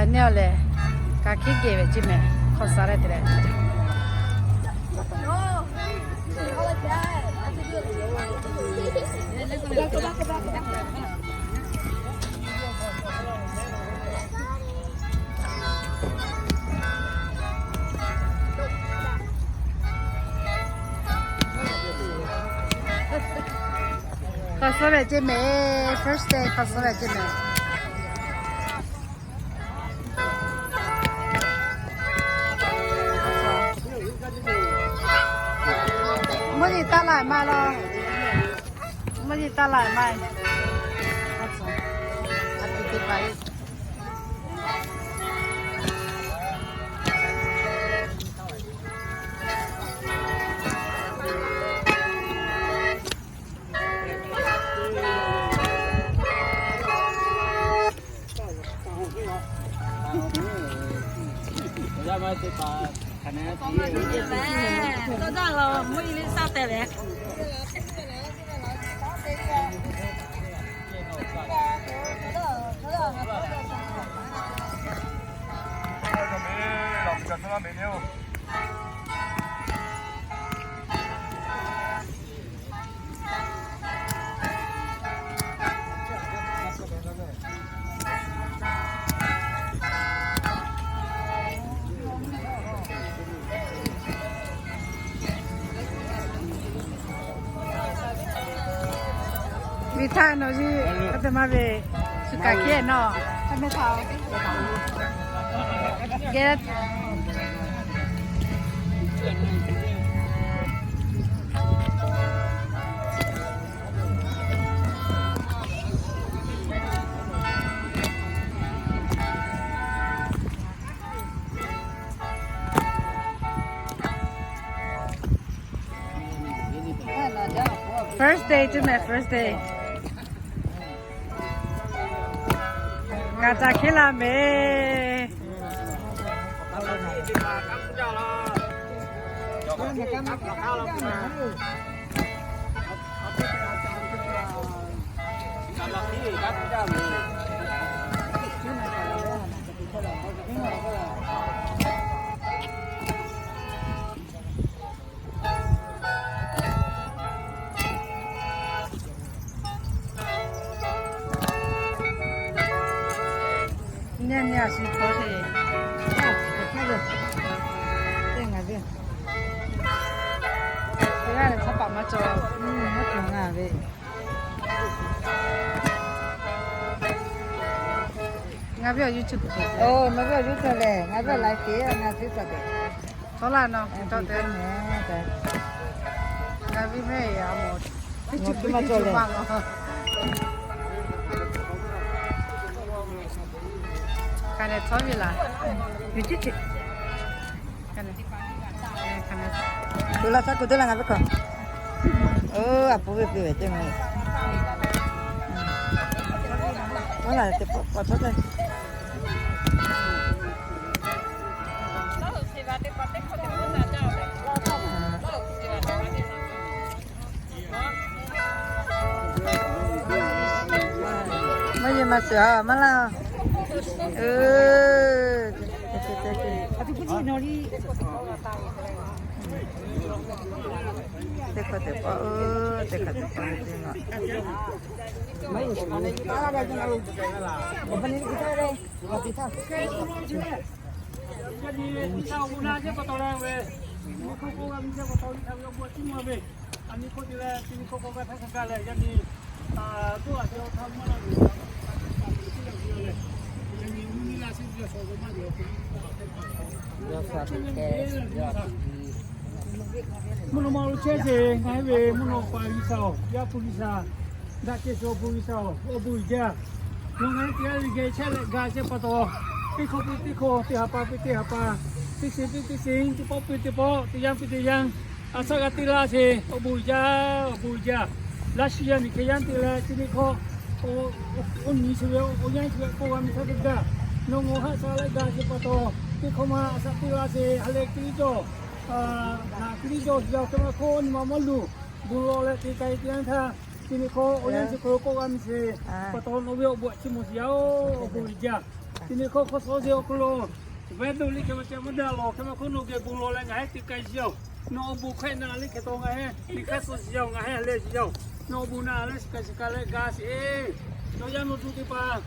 Neˇ aˬ lehˬ, kaꞈ hkiˉ geh ve ceˇ mehˍ, hk'aw suh leh te leh. Hk'aw suh ve ceˇ mehˍ, first day hk'aw suh ve ceˇ mehˍ. Mvuhˇ yeˬ taˇ laˬ maˇ law. Mvuhˇ yeˬ taˇ laˬ maˇ. Ve htaˇ nawˬ hui a te maˇ ve, shu kaꞈ kehˉ nawˬ, hk'aˬ mehˍ htaꞈ geh First day to my first day. Ngaˬ taˍ hkiˉ laˇ mehˍ. Nyi nyi a shu hkawˇ sheˍ. Teˇ ngaˬ ve, teˇ g'aˇ lehˬ hk'a paˍ maˇ cawˬ. Maˇ cawˬ ngaˬ ve. Ngaˬ ve awˬ YouTube te. Oˇ, ngaˬ ve awˬ YouTube lehˬ, ngaˬ ve live te, ngaˬ ve pa te. Tawˇ laˇ nawˬ, tawˇ te. Ngaˬ ve mehˆ a mawˬ, YouTube maˇ cawˬ leh. Ka neh tawˇ ve laˬ. Yuˬ tiˉ ce. Tuˬ la htaˇ kuˬ teˇ la ngaˬ ve kawˬ. Oˇ, a pon ve peuˬ ve teˇ ma. Tawˇ laˇ teˇ pawˆ k'awꞈ tawˇ te. Maˇ yeˬ maˇ suhˍ a maˇ laˇ. Teˇ hk'awꞈ teˇ pawˆ, teˇ hk'awꞈ teˇ pawˆ teˇ ma. Mvuhˇ naw ma lo chehˇ sheˍ, ngaˬ hui ve mvuhˇ naw pa G'uiˬsha-oˬ, Yaˇ hpu G'uiˬsha, daꞈ kehˬ shuˍ awˬ bon G'uiˬsha-oˬ, awˬ bon uiˍ jaˇ. Nawˬ ngaˬ hui teˇ g'aˇ le geh chehˇ leh ga chehˇ pa taw, teˇ hkawˇ piˇ teˇ hkawˇ, teˇ ha pa piˇ teˇ ha pa, teˇ ceuˬ piˇ teˇ ceuˬ, teˇ pawˆ piˇ teˇ pawˆ, teˇ yanˇ piˇ teˇ yanˇ, a shaˉ g'a teˇ laˇ sheˍ, awˬ bon uiˍ jaˇ, awˬ bon uiˍ jaˇ. Laˇ shi yaˇ miˬ hkeh yaˇ teˇ leh chi teˇ hkawˇ, oˇ nyi chi ve awˬ yanˇ chi ve k'oˆ g'a miˬ hk'aˇ teˇ gaˇ. Nawˬ ngaˬ haˆ sha leh ga chehˇ pa taw, teˇ hkawˇ ma a shaˉ teˇ laˇ sheˍ, ha leh Hkriꞈ jawˇ, Hkriꞈ jawˇ shu yaˇ teˇ ma hkawˇ nyi ma mawˇ luˬ, bon lawˬ leh te k'ai teˇ yanˇ htaˇ, chi teˇ hkawˇ awˬ yanˇ chi hk'aw lo k'oˆ g'a miˬ sheˍ pa taw, nawˬ ve awˬ bon a chiˇ mvuh sheˍ yaˇ-oˬ, awˬ bon uiˍ jaˇ. Chi nyi hk'oˆ hk'awˇ shawˉ ve awˬ hk'aw lo, venˇ dawˇ liˇ hkeh ma ceh maˇ daꞈ lawˬ, hkeh ma hk'oˆ nawˬ geh bon lawˬ leh ngaˬ hui te k'ai shiˍ yaˇ-oˬ. Nawˬ awˬ bon hk'e naˬ liˇ hkeh taw ngaˬ hui liˇ hk'aˇ suh shiˍ yaˇ-oˬ, ngaˬ hui leh shiˍ yaˇ-oˬ. Nawˬ awˬ bon naˬ leh shiˍ kaꞈ shiˍ kaꞈ leh ga sheˍ. Nawˬ yaˇ nawˬ duˬ teˇ hpaˍ,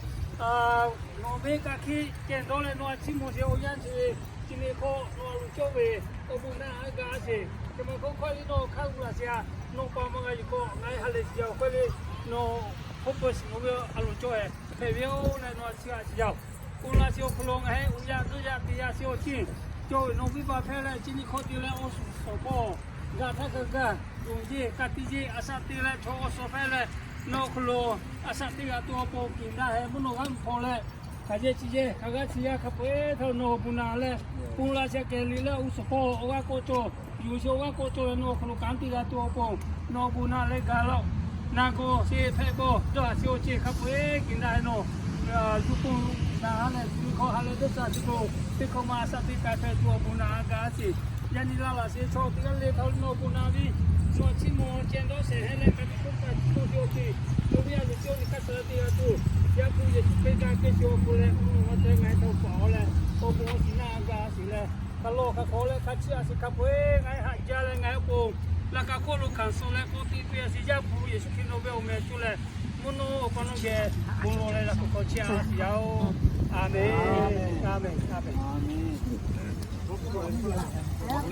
nawˬ venˇ ka hkiˆ ceh dawˇ leh nawˬ a ciˉ mawˬ sheˍ awˬ yanˇ chi ve, chi nyi hk'oˆ nawˬ a loˍ cawˇ ve, awˬ bon naˬ a ga sheˍ. Hkeh ma hk'oˆ hkawˇ liˇ nawˬ hk'aˇ g'uˇ laˬ sheˍ-a. Nawˬ pa maˇ g'a yuˬ k'o ngaˬ hui ha lehˬ shiˍ yaˇ-oˬ. Hkawˇ liˇ nawˬ hk'oˆ peuˬ shiˍ nawˬ ve a loˍ cawˇ-e hpehꞈ ve-oˬ leh nawˬ a ciˉ g'a shiˍ yaˇ-oˬ. Bon laˬ sheˍ awˬ hk'aw lo ngaˬ hui uiˍ yaˇ g'euˆ yaˇ te yaˇ sheˍ awˬ ceuˬ, cawˇ ve nawˬ venˇ baˆ hpehˇ leh chi nyi hk'awˇ te leh awˬ suhˍ shawˍ hpawˇ g'a htaˇ kaꞈ gaˬ, yonˍ yeˇ ka tiˇ yeˇ a shaꞈ te leh chaw awˬ suhˍ hpehˇ leh, nawˬ awˬ hk'aw lo a shaꞈ te g'a tuˬ awˬ pon kiˬ daꞈ heh mvuhˇ naw g'aˇ mvuhˇ hpaw leh, hk'aˬ yehˬ chi yehˬ hk'aˬ g'aˇ chi yaˇ hk'a peu-eˬ htaꞈ nawˬ awˬ bon naˬ leh, bon laˬ sheˍ kehˬ liꞈ leh g'uˇ suhˍ hpawˇ awˬ g'aˇ k'awꞈ cawˬ, yonˍ sheˍ awˬ g'aˇ k'awꞈ cawˬ leh nawˬ awˬ hk'aw lo kanˉ te g'a tuˬ awˬ pon, nawˬ awˬ bon naˬ leh gaˬ laˇ-oˬ. Naˬ gawˬ sheˍ hpehꞈ bawˬ dawˇ haˍ sheˍ awˬ ceuˬ hk'a peu-eˬ kiˬ daꞈ heh nawˬ, yuˬ pon naˬ ha leh chi hk'aw ha leh dawˇ sha chi k'o, teˇ hkawˇ ma a shaꞈ teˇ k'ai hpehꞈ tuˬ awˬ bon naˬ a ga sheˍ. Yaꞈ nyi laˇ laꞈ sheˍ chaw teˇ g'aˇ le htaꞈ nawˬ awˬ bon naˬ ve, nawˬ chiˇ mvuh ceh dawˇ sheˍ heh leh hk'a biˇ k'oˆ kaꞈ chi k'oˆ sheˍ awˬ ceuˬ, nawˬ ve a loˍ cawˇ ve hk'a shuˍ te g'a tuˬ, Yaˇ hpu Yeˍsuˆ Hkriꞈ ga kehˬ sheˍ awˬ pon leh mvuhˇ naw ma te ngaˬ hui htaꞈ paˍ-oˬ leh, awˬ bon awˬ shiˍ naˆ a ga sheˍ leh, hk'a lawˬ hk'a hk'awꞈ leh hk'a chiˇ a sheˍ hk'a peu-eˬ ngaˬ hui haꞈ jaˇ leh ngaˬ hui awˬ pon laꞈ ka hk'oˆ lo hkanˍ suh leh k'awꞈ teꞈ piˇ a sheˍ. Yaˇ hpu Yeˍsuˆ Hkriꞈ nawˬ ve awˬ meh cuˇ leh mvuhˇ naw awˬ pa nawˬ geh bon lawˬ leh laꞈ k'awꞈ hk'aw chiˇ a sheˍ yaˇ-oˬ. Aˍmenˍ.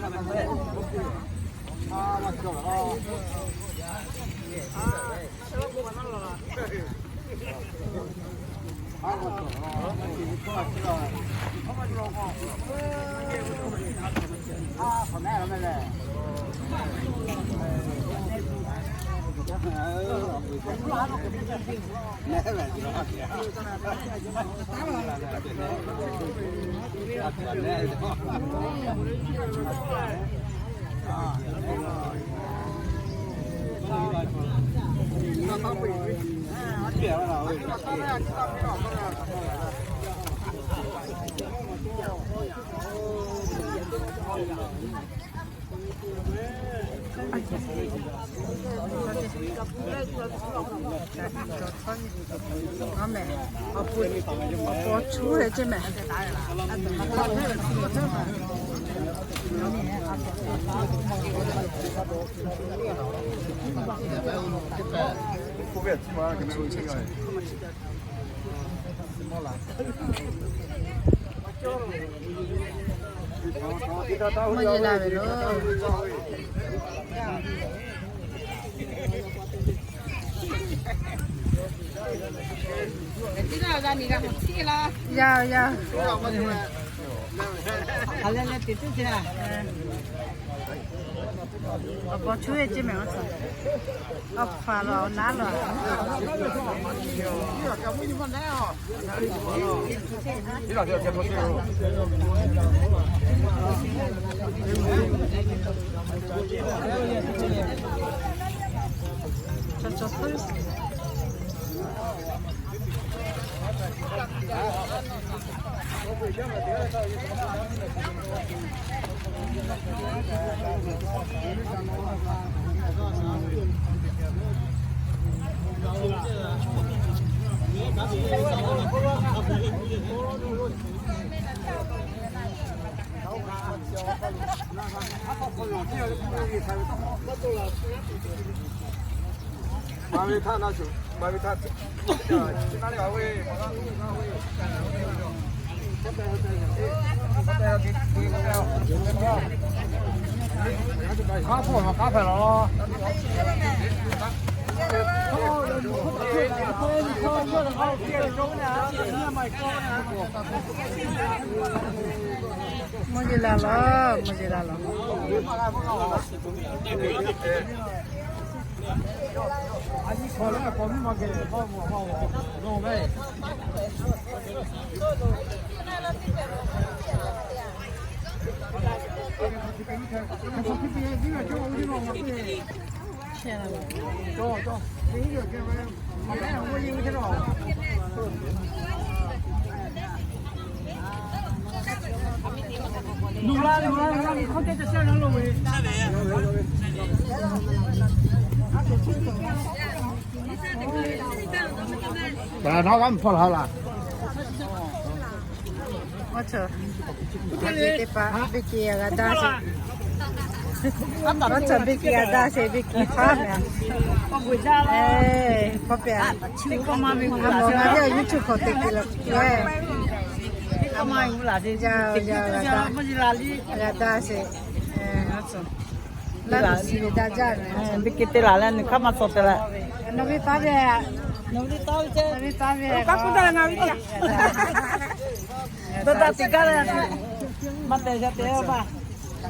Aˍmenˍ. Aˍmenˍ. Mvuhˇ yeˬ la ve lo. Yaˇ yaˇ. Awˬ paw chuˇ ve ceˇ mehˍ, awˬ hpaˍ lo awˬ naˉ lo. Mvuhˇ yeˬ la lo, mvuhˇ yeˬ la lo. Nawˬ g'a mvuhˇ hpawˇ la laˬ. Awˬ cawˬ, awˬ cawˬ teˇ hpaˍ Beˇ Kiˇ g'a daˇ sheˍ. Awˬ cawˬ Beˇ Kiˇ g'a daˇ sheˍ, Beˇ Kiˇ hpaˇ meh. K'awꞈ pehˍ, a mawˬ ngaˬ ve YouTube hk'aw te te la. G'a daˇ sheˍ. Awˬ cawˬ, laˇ shiˍ ve daˇ jaˇ ve. Beˇ Kiˇ te laˬ leh, nawˬ hk'aˇ maˇ tawˍ te leh. Nawˬ ve paˇ ve, nawˬ ve paˇ ve, kaˉ kuˇ daˇ leh ngaˬ ve Dawˇ daꞈ teˇ gaˇ leh, maˇ tehˬ sha te maˇ.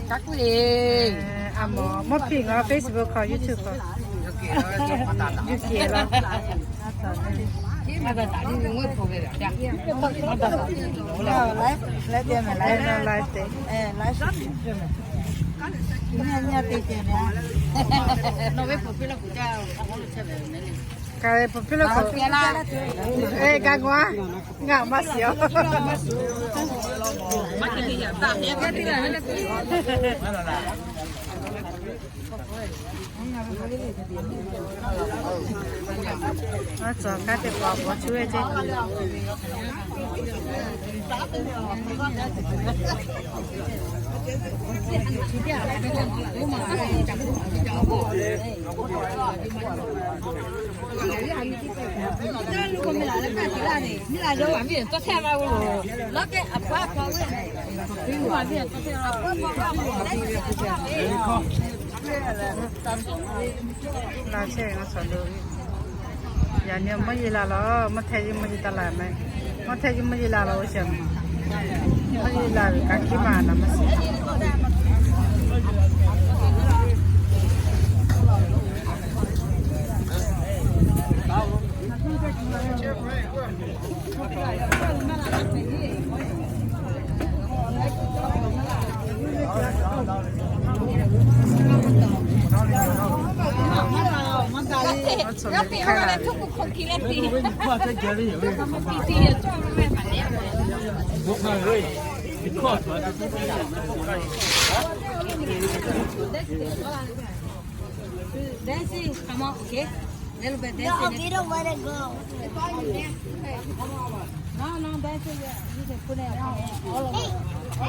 Kaˉ kuˇ e. A mawˬ, mawˇ hpiˇ ngaˬ Facebook hk'aw, YouTube hk'aw. Yuˬ kehˬ la. Laiˉ, laiˉ te, laiˉ te. Nawˬ ve ပူၤဖုလၢ ka ve ပူၤဖုလၢ k'o, e, ga g'a, ngaˬ maˇ shiˍ-oˬ. Awˬ cawˬ, kaˉ teˇ hpaˍ awˬ pawˍ cuˇ ve ceˇ. Laꞈ shehˆ ngaˬ sawˍ lo. Yaꞈ nyi mvuhˇ yeˬ la la, mvuhˇ hteh yeˇ mvuhˇ yeˬ taˇ la meh. Mvuhˇ hteh yeˇ mvuhˇ yeˬ la la, oˇ sheˍ mvuhˇ yeˬ la ve kaꞈ kiˇ maˬ naˍ maˇ shiˍ. Dancing, come on, okay? Little bit dancing. No, we don't wanna go. No, no, dancing, yeah. You can put it on all of it. Is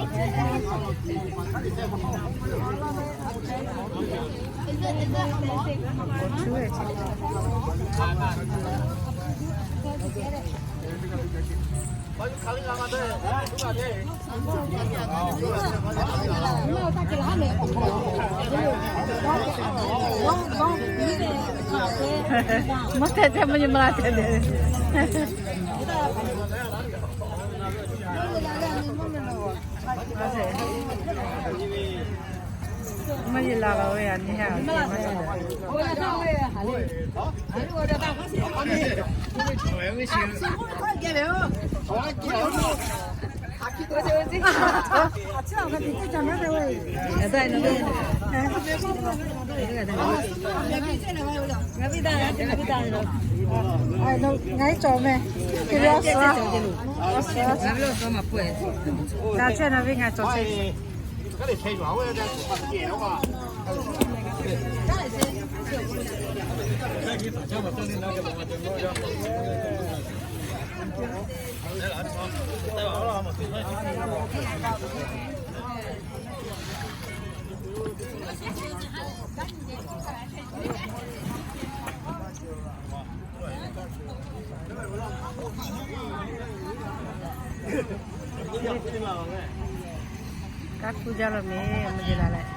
it, is it a lot? Mvuhˇ hteh te mvuhˇ yeˬ maˇ la te le. Mvuhˇ yeˬ la la ve yaꞈ nyi ha. Ngaˬ hui cawˬ meh. Ngaˬ chehˇ na ve ngaˬ cawˬ chehˇ. Kaˉ kuˇ jaˇ lo meh, mvuhˇ yeˬ la leh.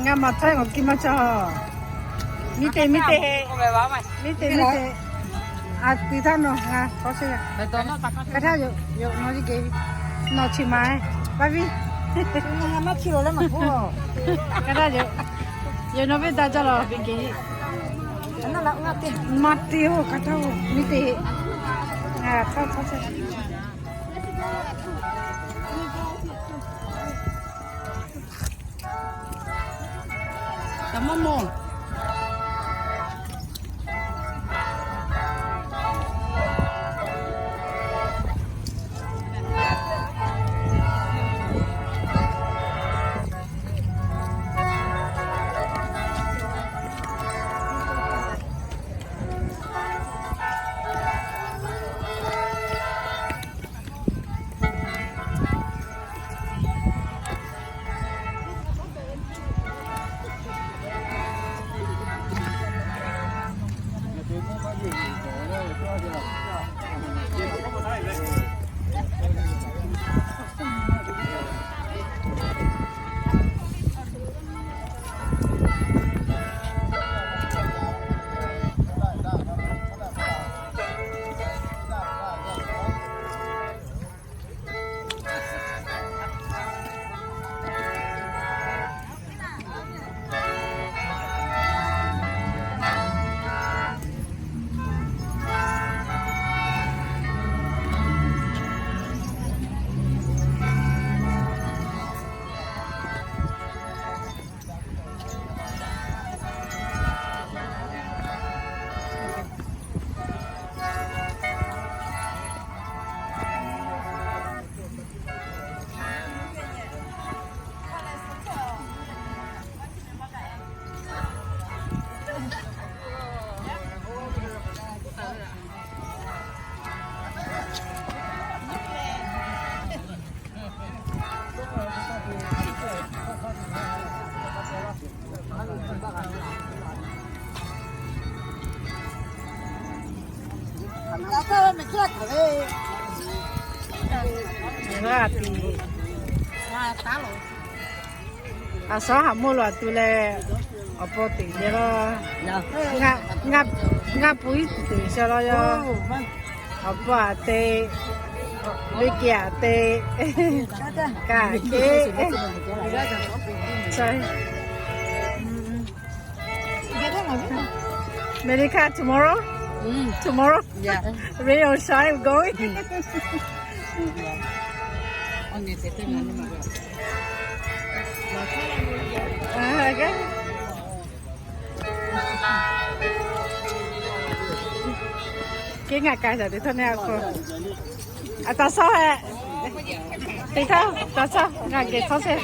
Ngaˬ maˬ htaˇ k'awꞈ kiˇ maˇ cawˬ. Miˇ te, miˇ te, miˇ te, miˇ te. A, tuˬ htaˇ nawˬ ngaˬ k'awꞈ sheˍ. Ka htaˇ yoˬ, yoˬ, nawˬ chi geh, nawˬ chi maˍ, paˇ viˉ. Ka htaˇ yoˬ, yoˬ nawˬ venˇ daꞈ jaˇ lawˬ ve geh. Maˇ te-oˬ, ka htaˇ-oˬ, miˇ te. Ngaˬ htaˇ k'awꞈ sheˍ. A shaw haꞈ mawˇ lo a tu leh, awˬ paw teꞈ yehˬ la. Ngaˬ, ngaˬ, ngaˬ puiˉ teꞈ shaw la yaˇ. Awˬ paw aꞈ te, ve kehˬ aꞈ te, kaꞈ te. America tomorrow? Mm. Tomorrow? Yeah. Rain or shine, we going? Mm. Ah, okay. Kehˉ ngaˬ k'ai shaˍ teꞈ htawˇ neˇ a hk'aw. A taˍ sawˉ hehꞈ. Teꞈ htawˇ taˍ sawˉ ngaˬ geh htawˇ sheˍ.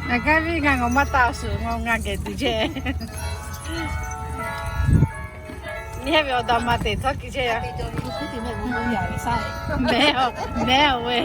Ngaˬ kaˇ viˉ ngaˬ ngawˬ maˇ taˆ awˬ suhˍ ngaˬ ngaˬ geh tuˬ jehˇ. Nyi hehˉ ve awˬ da ma teꞈ htawˇ kiˇ chehˇ yaˇ. Mehˉ, mehˉ ve.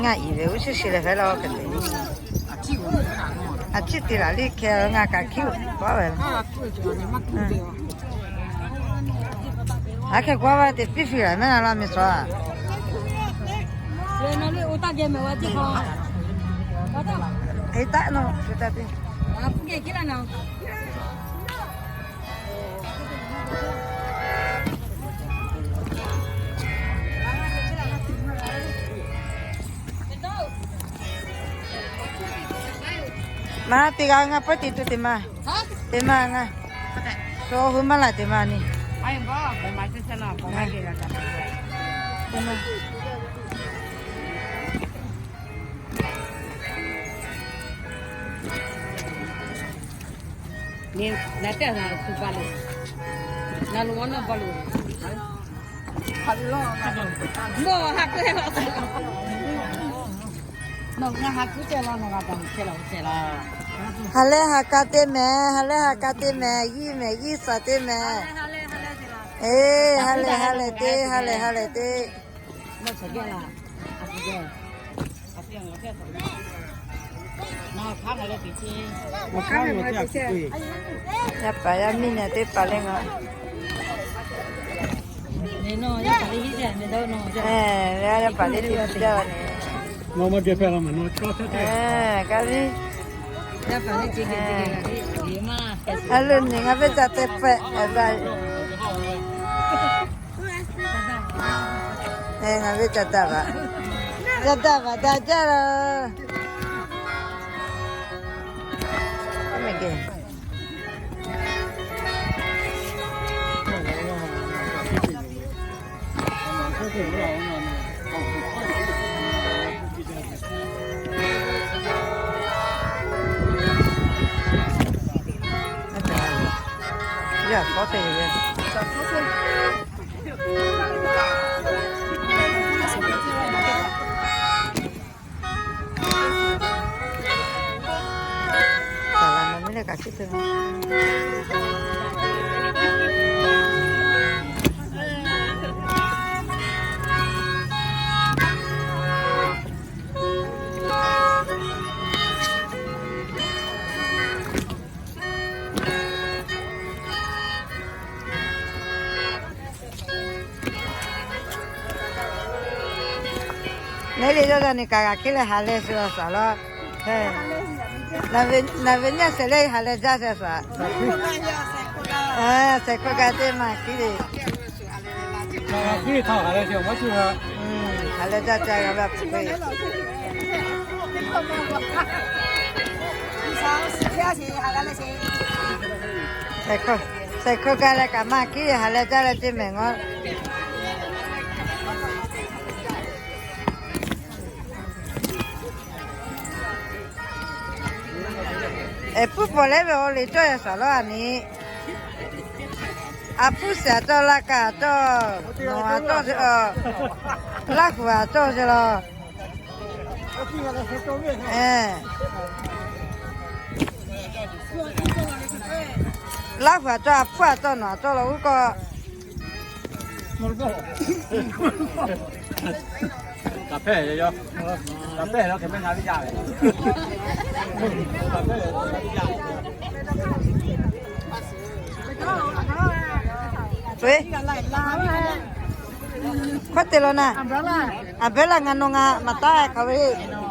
Ngaˬ iˉ ve uˉ shiˍ shiˍ leh hpehꞈ la hk'e te. A ciˉ te laˬ liˇ hkeh ngaˬ kaꞈ hkiˉ k'oˆ ve. Aˉ hkeh k'oˆ ve te piˇ fiˍ laˬ mehˉ la la meh sawˍ. Hk'e taˆ nawˬ hk'e taˆ te. Maˇ te g'a ngaˬ pawˆ te tuˬ te maˇ, te maˇ ngaˬ, sho hui maˇ laˬ te maˇ ni. Ha lehˬ ha k'a te mehˍ, ha lehˬ ha k'a te mehˍ, yiˇ mehˍ yiˇ suhˍ te mehˍ. Eˬ, ha lehˬ ha lehˬ te, ha lehˬ ha lehˬ te. Yaˇ paˍ yaˇ miˇ nehˬ teˇ hpaˍ leh ngaˬ. Yaˇ paˍ lehˬ teˇ hpaˍ jaˇ ve. Kaˇ viˉ. A lo nyi ngaˬ ve ca te pehꞈ a. Ngaˬ ve ca taˍ vaꞈ, ca taˍ vaꞈ daꞈ jaˇ la. Yaꞈ k'aw te ve. Kaˍ laꞈ ma miˇ leh kaꞈ kiˉ te. Neˇ le yawˇ yaˇ ni kaꞈ g'aꞈ hkiˉ leh ha leh shu la shaˍ laˇ. Naˬ ve nyaˇ shehˍ leh ha leh jaˇ shehˍ shaˍ. Sehˍ hkawˇ ka teˇ maˬ hkiˉ le. Ha leh jaˇ ca g'a ve a puˍ ve. Sehˍ hkawˇ ka leh kaꞈ maˇ hkiˉ ha leh jaˇ leh teˇ mehˍ ngawˇ. Eˍ, puiˉ pawˍ leh ve awˬ liꞈ cawˇ yaꞈ shaˍ laˇ a ni. A puiˉ shiˍ a cawˇ, laˇ kaꞈ a cawˇ, nawˬ a cawˇ, Laˇ huˍ a cawˇ ve laˬ. Laˇ huˍ a cawˇ, a puiˉ a cawˇ, nawˬ a cawˇ laˬ g'uˇ k'aw. Hkawˇ te law na. Aˍ beuˉ laˇ ngaˬ nawˬ ngaˬ maˍ taˉ hk'aˬ ve,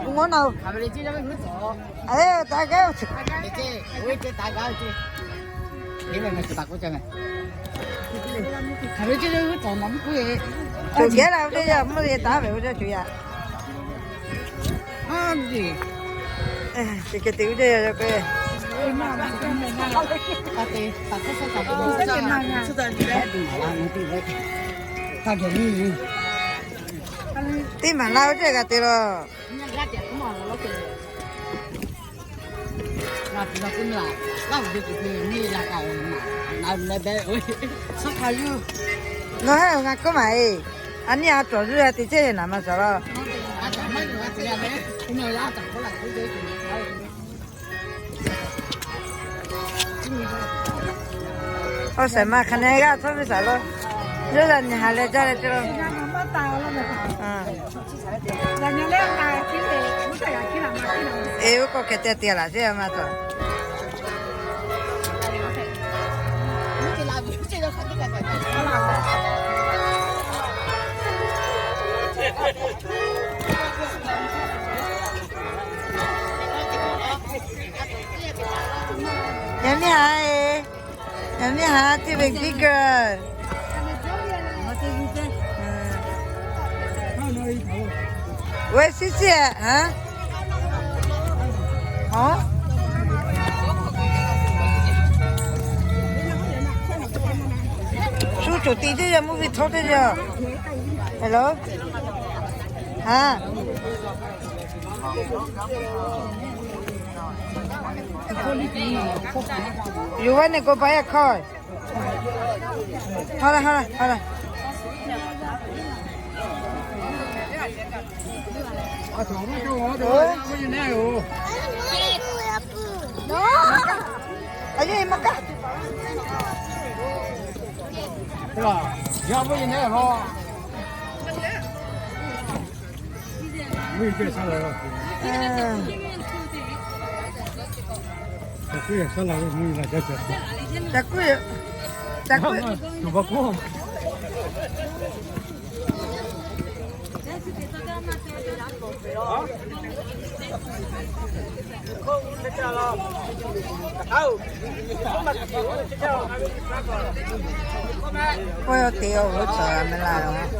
bon g'awˇ na-oˬ. Aˍ, taˇ gaˇ-oˬ. Tuˬ geh la ve teˇ yanˇ mvuhˇ yeˬ taˉ ve oˇ cawˇ tuˬ yaꞈ. Teˇ hk'e te uˇ jaˇ yaˇ yaˇ k'o, teˇ maˬ laˇ oˇ jaˇ g'a te laˬ. Nawˬ heh ngaˬ k'oˆ maˬ e, a nyi a cawˬ zuˇ a te chehˇ naˍ ma shaˍ laˇ. Awˬ shehˍ ma hk'aˬ neh g'aˇ htawˇ ve shaˍ laˇ. Yawˇ yaˇ nyi ha leh jaˇ leh te laˬ. E, oˇ k'awꞈ hk'e te te laˬ sheˍ a ma taw. Yaꞈ miˇ ha e, yaꞈ miˇ ha teˇ ve big girl. Weh shiˉ shiˉ ha. Shu cawˬ te teˇ yanˇ mvuhˇ ve htawˇ teˇ yanˇ. Hello. Ha. You want to go buy a car? Hala, hala, hala. Ayo, ima ka. Caˬ kuiˉ, caˬ kuiˉ. K'oˆ yawˇ te awˬ g'uˇ cawˬ la meh la laˬ.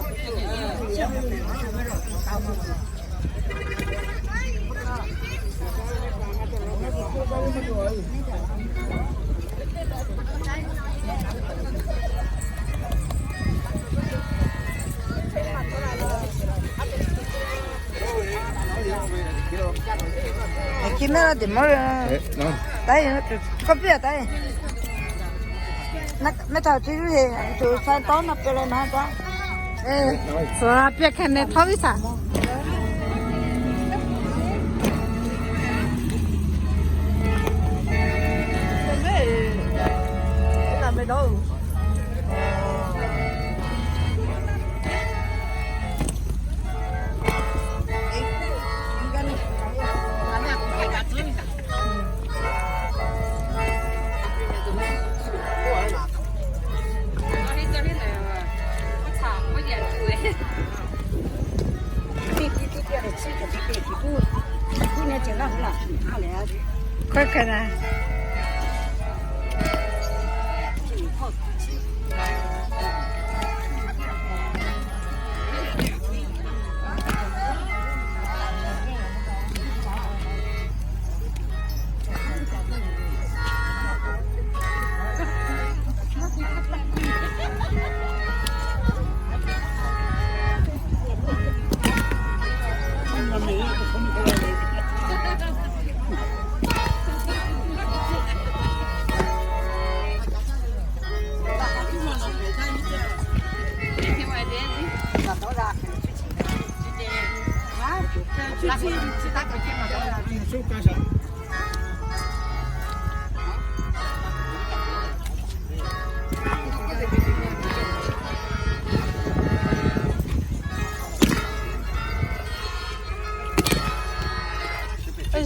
Hk'e mehˆ la teꞈ mawˇ ve. Taˇ e, k'awꞈ piˇ a taˇ e. Mehˆ htaꞈ te le, tuˬ sha tawˉ na pehˬ leh na taˇ. Suhˍ la piˇ hk'e ne htawˇ viˉ shaˍ.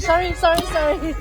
Sorry, sorry, sorry.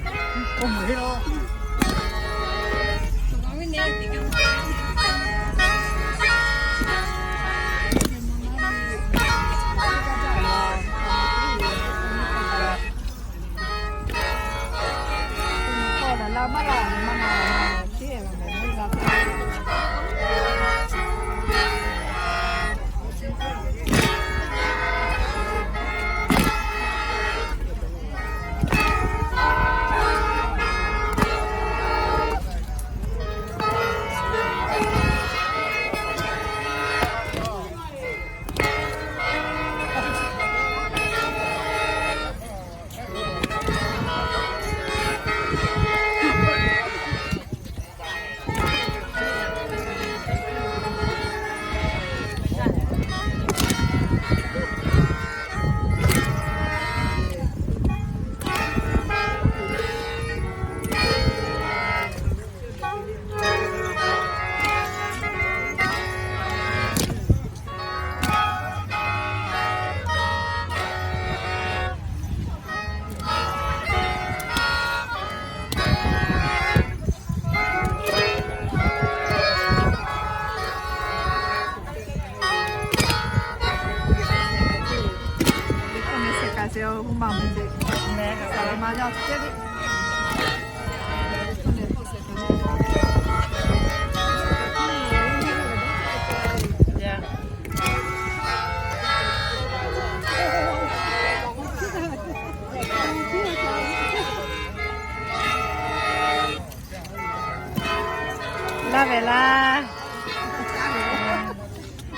Laˇ ve laˇ.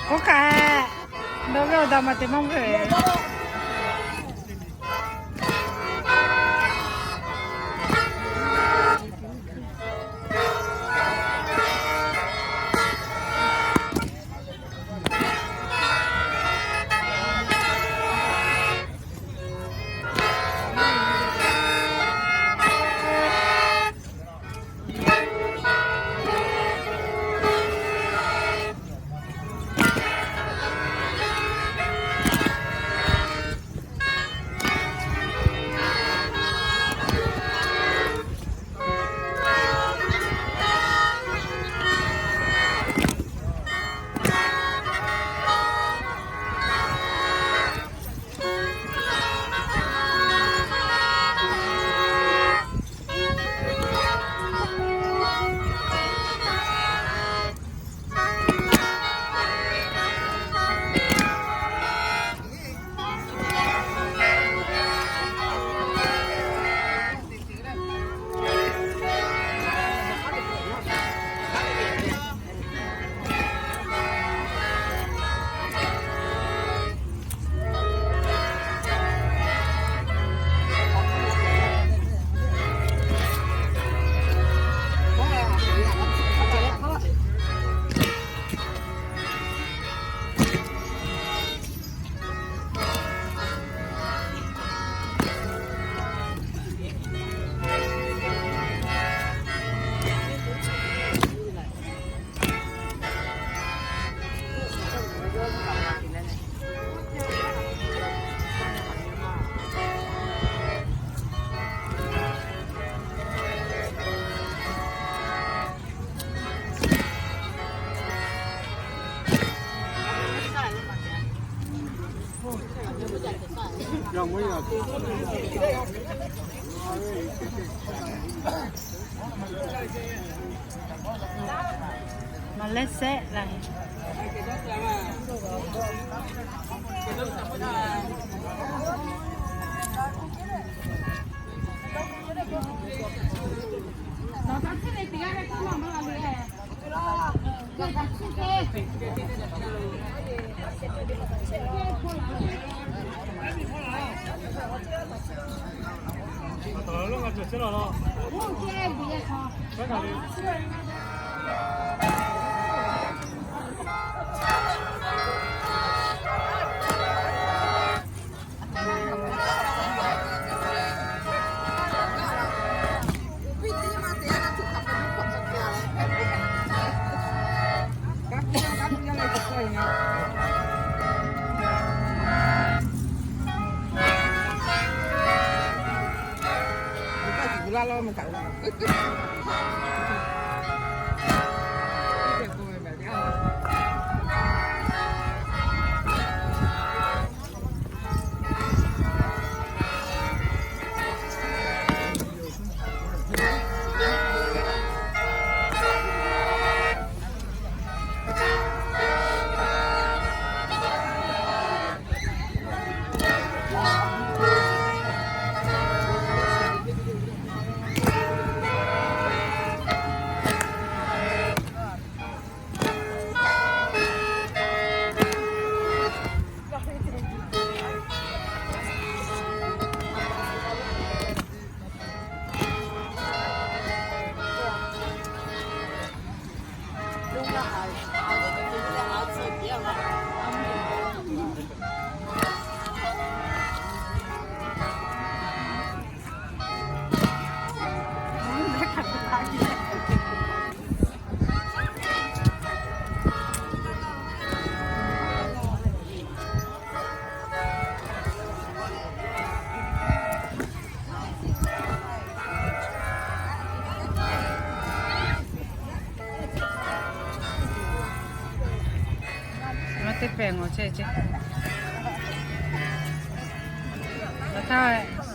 K'oˆ kaꞈ, dawˇ ve awˬ da ma te maˇ ve. Maˍ leh shehˆ laˬ. Maˇ teˇ pehˍ ngawˬ chehˇ ce. Taꞈ htaˇ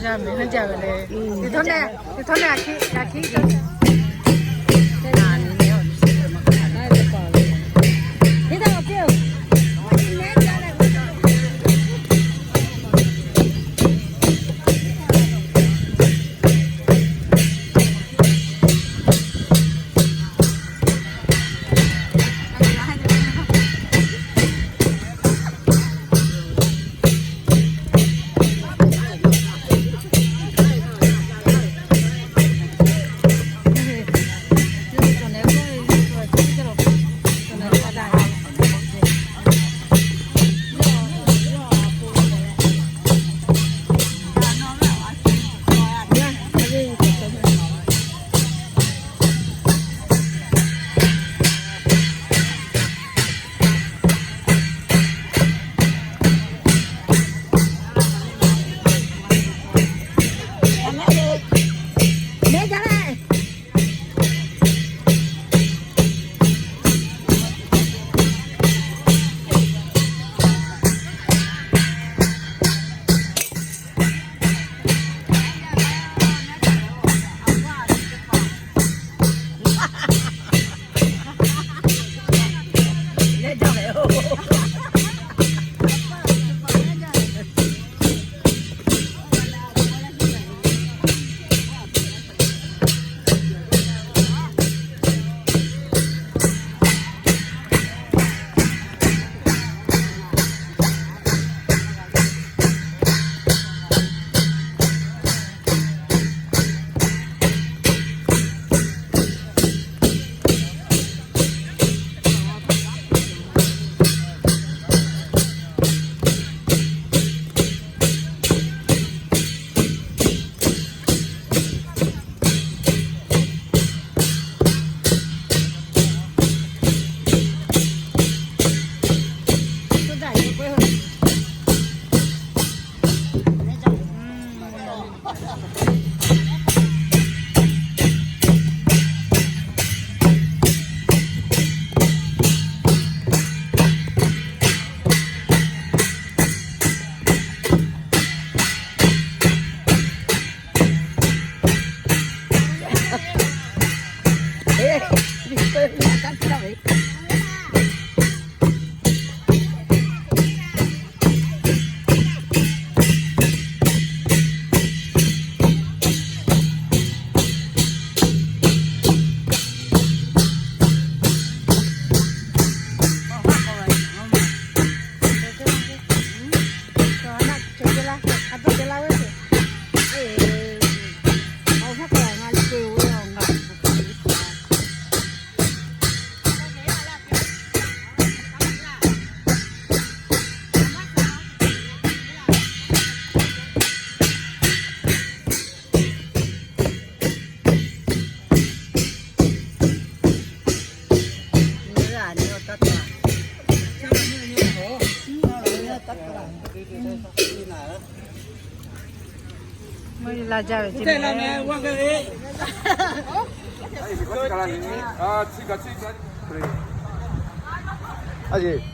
Yaˇ miˬ haˉ jaˇ ve le. Teˇ htawˇ nehˆ, teˇ htawˇ nehˆ a hkiˉ, a hkiˉ kaꞈ. Mvuhˇ la jaˇ ve ce. A ce.